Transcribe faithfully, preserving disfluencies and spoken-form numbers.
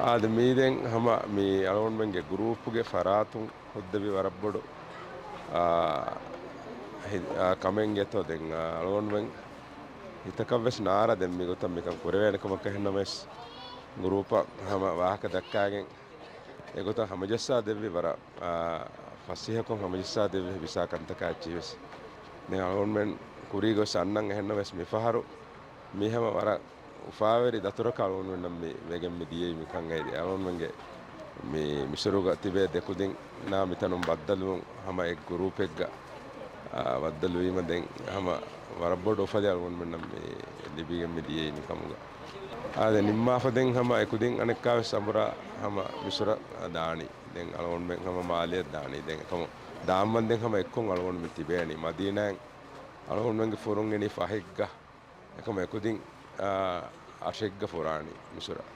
އާދެ، މީ ދެން ހަމަ މި އަޅުގަނޑުމެންގެ ގްރޫޕްގެ ފަރާތުން ހުއްދަވި ވަރަށް ބޮޑު، އާ، ހި-، އާ، ކަމެއްގެތޯ. ދެން، އާ، އަޅުގަނޑުމެން ހިތަކަށްވެސް ނާރާ ދެން މިގޮތަށް މިކަން ކުރެވޭނެ ކަމަކަށް. އެހެންނަމަވެސް ގްރޫޕަށް ހަމަ ވާހަކަ ދައްކާގެން އެގޮތަށް ހަމަޖައްސާ ދެއްވި ވަރަށް، އާ، ފަސޭހަކޮށް ހަމަޖައްސާ ދެއްވި ހިބިސާ ކަންތަކާ އެއްޗިހިވެސް. ދެން އަޅުގަނޑުމެން ކުރީގޮސް އަންނަން. އެހެންނަމަވެސް މިފަހަރު މި ހަމަ ވަރަށް އުފާވެރި ދަތުރަކަށް އަޅުގަނޑުމެންނަށް މި ވެގެން މި ދިޔައީ މިކަން އައިދި. އަޅުގަނޑުމެންގެ މި މިސުރުގަ ތިބޭ ދެ ކުދިންނާ މިތަނުން ބައްދަލުވުން ހަމަ އެއް ގްރޫޕެއްގަ، އާ، ބައްދަލުވީމަ ދެން ހަމަ ވަރަށް ބޮޑު އުފަލެއް އަޅުގަނޑުމެންނަށް މި ލިބިގެން މި ދިޔައީ މިކަމުގަ. އާދެ، ނިންމާފަ ދެން ހަމަ އެކުދިން އަނެއްކާވެސް އަނބުރާ ހަމަ މިސުރަށް ދާނީ. ދެން އަޅުގަނޑުމެން ހަމަ މާލެއަށް ދާނީ. ދެން އެކަމު ދާންމަން ދެން ހަމަ އެއްކޮށް އަޅުގަނޑު މި ތިބޭނީ. މަދީނާއިން އަޅުގަނޑުމެންގެ ފުރުން އިނީ ފަހެއްގަ. އެކަމު އެކުދިން، އާ، އަށެއްގަ ފުރާނީ މިސުރަށް.